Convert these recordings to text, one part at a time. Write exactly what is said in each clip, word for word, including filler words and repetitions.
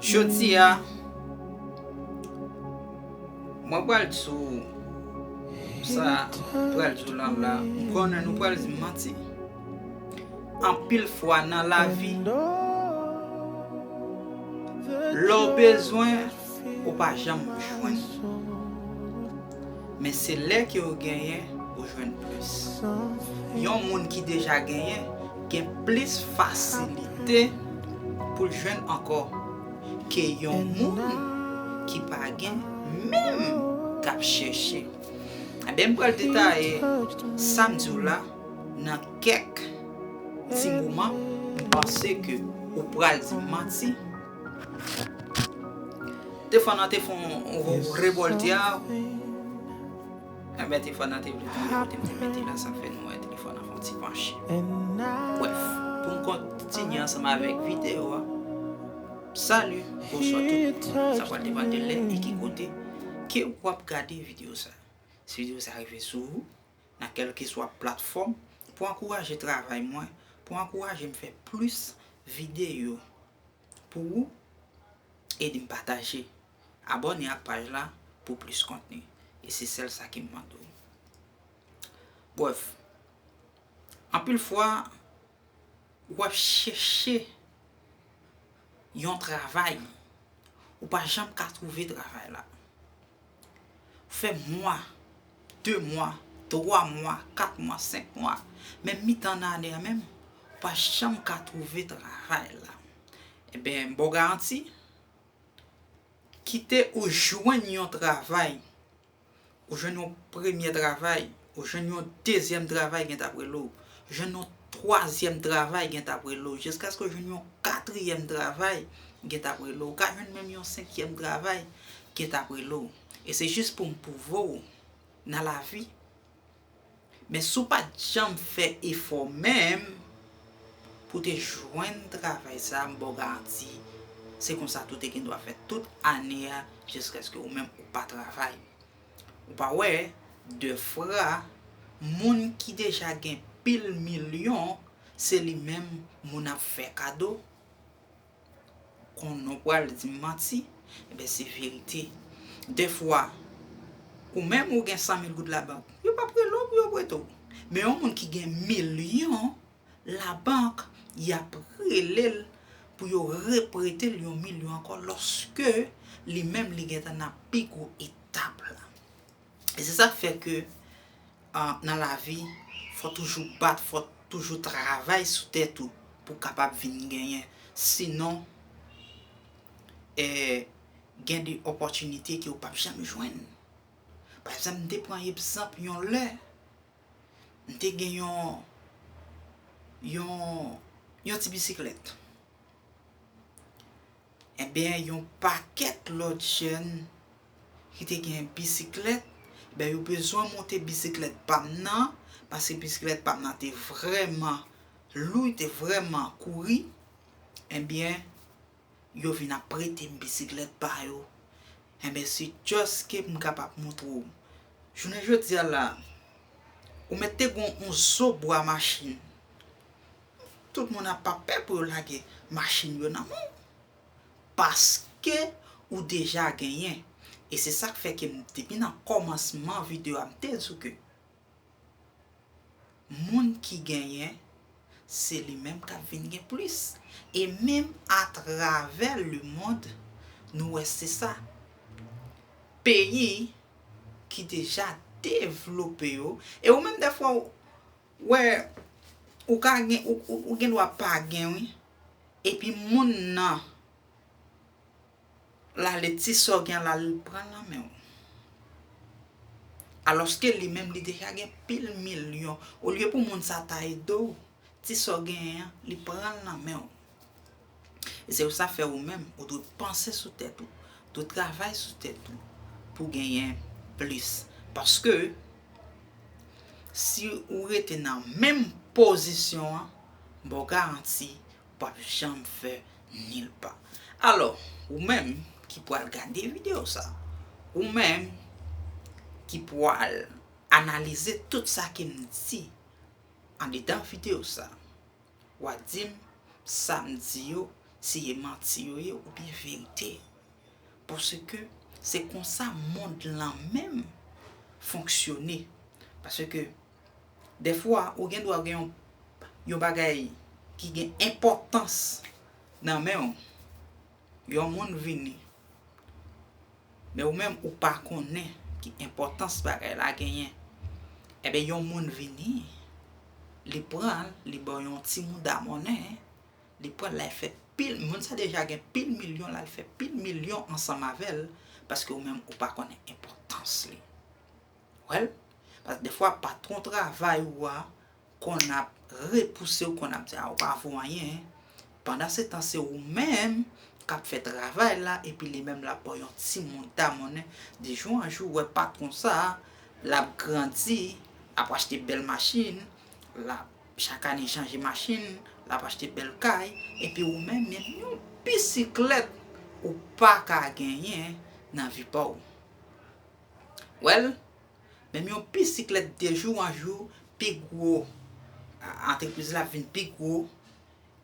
Jodi a, mwen pral di w sa, pral di w la, la, m konnen nou pral di m manti. Anpil fwa nan lavi, lè w bezwen, ou pa janm jwenn. Men se lè ke w genyen, ou jwenn plis. Yon moun ki deja genyen, gen plis fasilite pou l jwenn ankò ke yon moun ki pa gen menm k ap chèche. Ebyen, m pral detaye sa m di w la nan kèk ti moman, m panse ke ou pral di m manti. Te fè nan te fè yon revòlte a. Ebyen, te fè nan te vle tonbe kote m te mete la, sa fè nou wè te fè nan fè yon ti panche. Brèf, pou m kontinye ansanm avèk videyo a. Sali, bonswa tout moun. Sa pral depann de lè e ki kote ke w ap gade videyo sa. Si videyo sa rive sou ou, nan kèlkeswa platfòm, pou ankouraje travay mwen, pou ankouraje m fè plis videyo pou ou, ede m pataje, abòne ak paj la pou plis kontni. E se sèl sa ke m mande w. Brèf, anpil fwa, w ap chèche yon travay, ou pa janm ka twouve travay la. Ou fè mwa, de mwa, twa mwa, kat mwa, senk mwa, menm mitan nan ane a menm, ou pa janm ka twouve travay la. Ebyen, m ba w garanti, kite ou jwenn yon travay, ou jwenn yon premye travay, ou jwenn yon dezyèm travay, gen t ap rele w, ou jwenn yon twazyèm travay, gen t ap rele w, jiskaske ou jwenn yon katriyèm travay, gen t ap rele w, ou ka jwenn menm yon senkyèm travay, gen t ap rele w. E se jis pou m pwouve w nan lavi. Men si w pa t janm fè efò menm pou te jwenn travay sa, m ba w garanti, se konsa tou te gen dwa fè tout ane a, jiskaske ou menm ou pa travay. Ou pa wè, defwa, moun ki deja gen pil milyon, se li menm moun ap fè kado. Konnen w pral di m manti, ebyen se verite. Defwa, ou menm ou gen san mil goud labank, yo p ap rele w pou yo prete w. Men yon moun ki gen milyon labank, y ap rele l pou yo reprete l yon milyon ankò lòske li menm li gentan nan pi gwo etap la. E se sa k fè ke, ah, nan lavi, fò toujou bat, fò toujou travay sou tèt ou pou w kapab vin genyen. Sinon, eh, gen de opòtinite ke w p ap janm jwenn. Pa egzanp, m te pran egzanp yon lè, m te gen yon, yon, yon ti bisiklèt. Ebyen, yon pakèt lòt jèn ki te gen bisiklèt, ben, yo bezwen monte bisiklèt pa m nan, paske bisiklèt pa m nan te vrèman lou, te vrèman kouri. Ebyen, yo vin ap prete m bisiklèt pa yo. Enben, se just ke m kapab montre w. Jounen jodi a la, ou mèt te gon yon zo bwa machin. Tout moun ap ap pè pou yo lage machin yo nan men w. Paske ou deja genyen. E se sa k fè ke m, depi nan kòmansman videyo a, m te di w ke moun ki genyen, se li menm k ap vin gen plis. E menm atravè lemonn, nou wè se sa. Peyi ki deja devlope yo, e ou menm dèfwa, ou wè, ou ka gen, ou, ou, ou gen dwa pa gen, wi. Epi moun nan l ale ti sa w gen la, l pran l nan men w. Alòske li menm, li deja gen pil milyon. Olye pou moun sa ta ede w, ti sa w genyen an, li pran l nan men w. E se pou sa fè ou menm, ou dwe panse sou tèt ou, dwe travay sou tèt ou pou genyen plis. Paske, si ou rete nan menm pozisyon an, m ba w garanti, ou p ap janm fè nil pa. Alò, ou menm ki pral gade videyo sa, ou menm ki pral analize tout sa ke m di andedan videyo sa, w a di m sa m di yo, si e manti yo ye oubyen verite. Paske se konsa mond lan menm fonksyone. Paske dèfwa ou gen dwa gen yon, yon bagay ki gen enpòtans nan men w. Yon moun vini, men ou menm ou pa konnen ki enpòtans bagay la genyen. Ebyen, yon moun vini, li pran l, li ba w yon ti mouda monnen, li pran l, l al fè pil, moun sa deja gen pil milyon, l al fè pil milyon ansanm avè l, paske ou menm ou pa konnen enpòtans li. Wè l? Paske dèfwa patwon travay ou a konn ap repouse w, konn ap di a ou pa vo anyen. Pandan se tan se ou menm k ap fè travay la, epi li menm l ap ba w yon ti mouda monnen. De jou an jou, ou wè patwon sa a, l ap grandi, ap achte bèl machin, l ap chak ane chanje machin, l ap achte bèl kay, epi ou menm, menm yon bisiklèt ou pa ka genyen nan vi pa w. Wè l? Menm yon bisiklèt de jou an jou, pi gwo, a, antrepriz la vin pi gwo,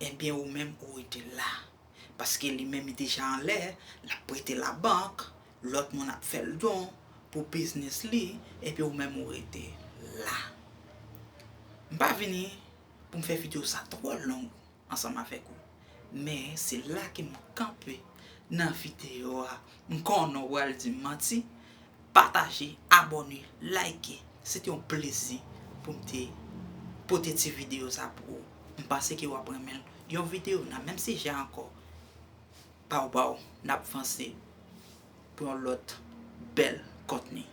ebyen ou menm ou rete la. Paske li menm li deja anlè, l ap prete labank, lòt moun ap fè l don pou biznis li, epi ou menm ou rete la. M pa vini pou m fè videyo sa twò long ansanm avèk ou. Men se la ke m kanpe nan videyo a. M konnen w pral di m manti. Pataje, abòne, like. Se te yon plezi pou m te pote ti videyo sa pou ou. M panse ke w ap renmen l. Yon videyo nan menm sijè ankò. Bawbaw, n ap vanse pou yon lòt bèl kontni.